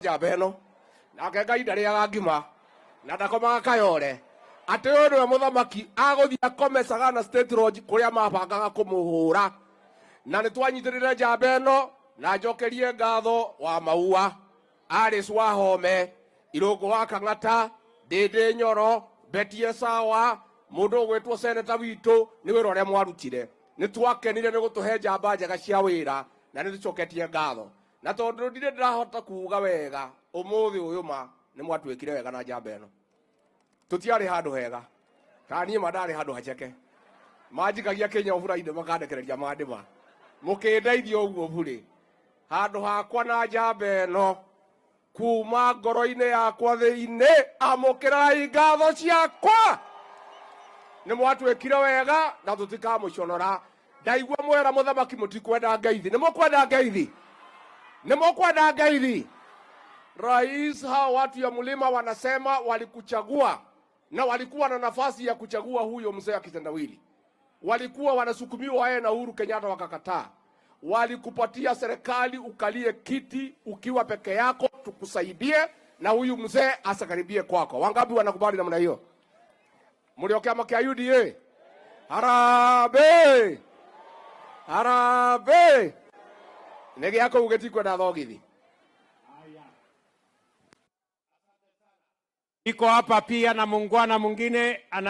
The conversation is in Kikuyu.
Njamba ĩno nake Ngai ndarĩaga ngima na ndakomaga kayore atĩ ũyũ nĩwe mũthamaki agũthiĩ akome Sagana State Lodge kũrĩa mabangaga kũmũhũra. Na nĩ twanyitĩrĩre njamba ĩno na njokerie ngatho wa Maua, Alice Wahome, Irũngũ wa Kang'ata, Ndĩndĩ Nyoro, Betty Esawa, mũndũ ũgwĩtwo seneta witũ nĩ wĩra ũrĩa mwarutire. Nĩ twakenire nĩ gũtũhe njamba njega cia wĩra na nĩ tũcoketie ngatho. Na tondũ ndirĩ ndĩrahota kuga wega ũmũthĩ ũyũ, ma nĩ mwatwĩkire wega na njamba ĩno. Tũtiarĩ handũ hega, kana niĩ ma ndarĩ handũ haceke, manjikagia kĩnyobura-inĩ makandekereria mandĩma, mũkĩndeithia ũguo burĩ handũ hakwa na njamba ĩno. Kuma ngoro-inĩ yakwa thĩinĩ, amũkĩrai ngatho ciakwa. Nĩ mwatwĩkire wega na tũtikamũconora. Ndaigua mwera mũthamaki mũtikwenda ngeithi, nĩ mũkwenda ngeithi, nĩ mũkwenda ngeithi. Rais, hao watu ya mlima wanasema walikuchagua na walikuwa na nafasi ya kuchagua huyo mzee wa kitendawili. Walikuwa wanasukumiwa yeye na Uhuru Kenyatta wakakataa. Walikupatia serikali ukalie kiti ukiwa peke yako, tukusaidie na huyu mzee asakaribie kwako. Wangapi wanakubali namna hiyo? Mlio chama kia UDA? Harambee! Harambee! Nĩ gĩa kũu gĩtikwenda thogithi. Iko hapa pia na muungwana mwingine ana